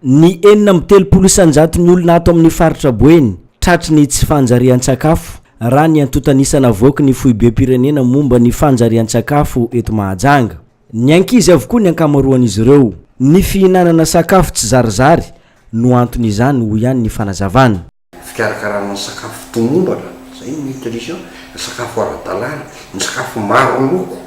Ny 36 isan-jaton'ny olona ato amin'ny faritra Boeny tratry ny tsy fanjarian-tsakafo, raha ny antontan'isa navoaky ny foibem-pirenena momba ny fanjarian-tsakafo eto Mahajanga. Ny ankizy avokoa ny ankamaroan'izy ireo. Ny fihinanana sakafo tsizarizary no anton'izany, hoy ihany ny fanazavana. Fikarakarana ny sakafo tomombana, izay ny nutrition, ny sakafo ara-dalàna, ny sakafo maro loko,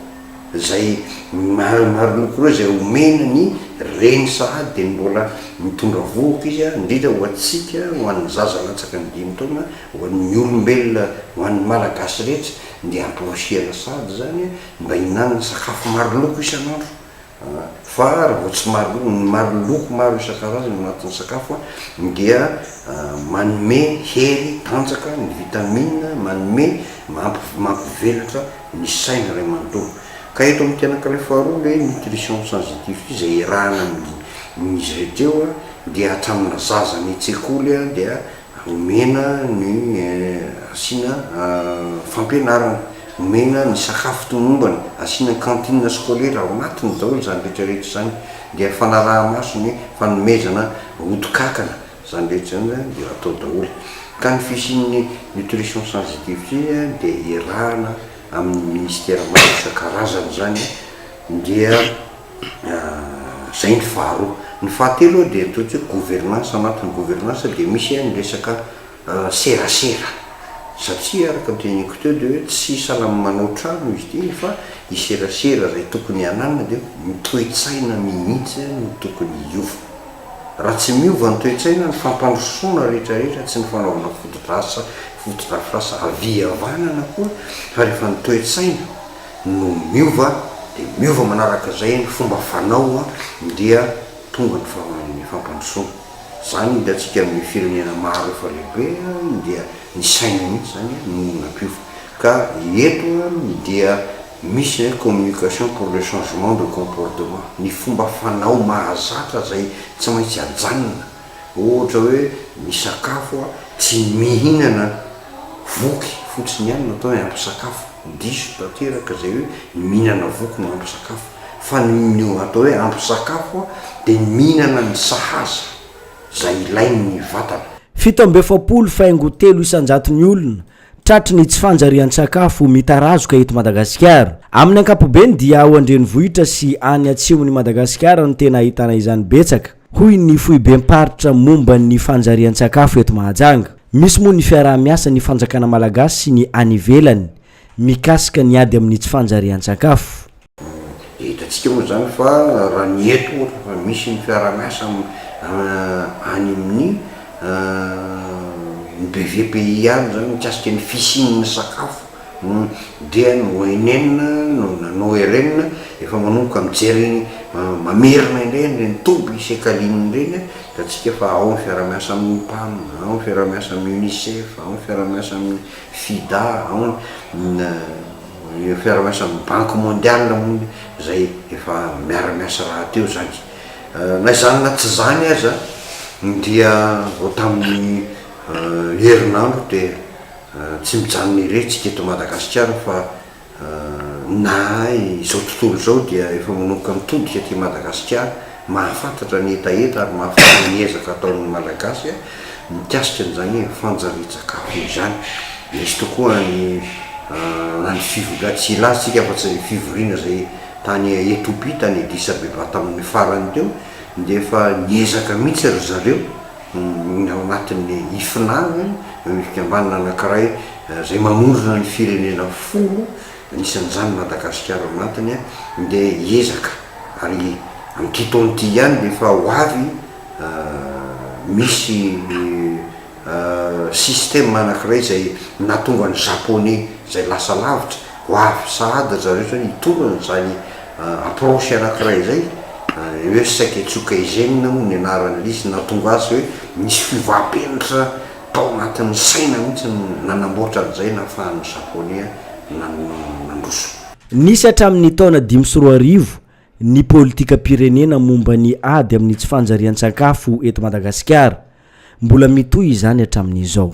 izay maro loko ireo izay omena ny reny sahady dia ny mbola mitondra vohoka izy, indrindra ho antsika, ho an'ny zaza latsaka ny dimy taona, ho an'ny olombelona, ho an'ny Malagasy rehetra dia amporisihana sahady izany mba hihinanana sakafo maro loko isan'andro. Fa raha vao tsy maro ny maro loko maro isan-karazany ao anatin'ny sakafo dia manome hery, tanjaka, ny vitamine, manome mampivelatra ny saina iray manontolo. Ka eto amin'ity anankiray faharoa ilay nutrition sensitive ity izay iarahana amin'izy rehetra eo dia hatramina zaza any an-tsekoly dia Omena ny asiana fampianarana, omena ny sakafo tomombana, asiana cantine scolaire ao anatiny daholo izany rehetra rehetra izany, dia fanaraha-maso ny fanomezana ody-kankana, izany rehetra izany dia atao daholo. Ka ny fisian'ny nutrition sensitive ity dia iarahana amin'ny ministera maro isan-karazany izany dia Zay ny faharoa. Ny fahatelo dia ataontsika hoe gouvernance, anatin'ny gouvernance dia misy ny resaka serasera satria araka ny teneniko teo dia hoe tsy sahala amin'ny manao trano izy ity fa ny serasera izay tokony hananana dia ny toe-tsaina mihitsy no tokony hiova. Raha tsy miova ny toe-tsaina, ny fampandrosoana rehetra rehetra, tsy ny fanaovana fotodrasa fotodrafitrasa havia havanana akory fa rehefa ny toe-tsaina no miova dia miova manaraka izay ny fomba fanao dia tonga ny fampandrosoana. Izany hitantsika amin'ny firenena maro efa lehibe dia ny saina mihitsy izany no nampiova. Ka eto dia misy ny hoe communication pour le changement de comportement, ny fomba fanao mahazatra izay tsy maintsy ajanona. Ohatra hoe misakafo tsy mihinana voky fotsiny ihany no atao hoe ampy sakafo. Diso tanteraka izay hoe ny mihinana voky no ampy sakafo. Fa ny atao hoe ampy sakafo dia ny mihinana ny sahaza izay ilain'ny vatana. 47 faingo telo isan-jaton'ny olona tratry ny tsy fanjarian-tsakafo mitarazoka eto Madagasikara. Amin'ny ankapobeny dia ao an-drenivohitra sy any atsimon'i Madagasikara no tena ahitana izany betsaka, hoy ny foibem-paritra momba ny fanjarian-tsakafo eto Mahajanga. Misy moa ny fiaraha-miasa ny fanjakana malagasy sy ny any ivelany mikasika ny ady amin'ny tsy fanjarian-tsakafo. Dia hitantsika moa izany fa raha ny eto ohatra fa misy ny fiaraha-miasa any amin'ny ny BVPI any izany mikasika ny fisian'ny sakafo dia ny ONN no na ny ORN efa manomboka mijery mamerina indray an'ireny toby isekalina ireny, hitantsika fa ao ny fiaraha-miasa amin'ny PAM, ao ny fiaraha-miasa amin'ny UNICEF, ao ny fiaraha-miasa amin'ny FIDA, ao ny Ny fiarahamiasa amin'ny banky mondiale moa izay efa miara-miasa rahateo izany. Na izany na tsy izany aza dia vao tamin'ny herinandro dia tsy mijanona irery tsika eto Madagasikara fa na izao tontolo izao dia efa manomboka mitodika aty Madagasikara mahafantatra ny hetaheta ary mahafantatra ny ezaka ataon'ny Malagasy mikasika an'izany fanjarian-tsakafo izany. Nisy tokoa ny na ny fivoriana, tsy hilaza isika afa-tsy ny fivoriana izay tany Ethiopie, tany Addis Abeba tamin'ny farany teo, dia efa niezaka mihitsy ry zareo ny ao anatin'ny IFNA, ny fikambanana anankiray izay mamondrona ny firenena folo, anisan'izany Madagasikara ao anatiny, dia hiezaka ary amin'ity taona ity ihany dia efa ho avy misy système anankiray izay nahatonga ny japonais izay lasa lavitra ho avy sahady ry zareo zany hitondra an'izany approche anankiray izay, hoe Seiketsu Kaizen moa ny anaran'ilay izy, nahatonga azy hoe nisy fiovam-penitra tao anatin'ny saina mihitsy nanamboatra an'izay nahafahan'ny japonais nandroso. Nisy hatramin'ny taona 2005 ny politikam-pirenena momba ny ady amin'ny tsy fanjarian-tsakafo eto Madagasikara. Mbola mitohy izany hatramin'izao.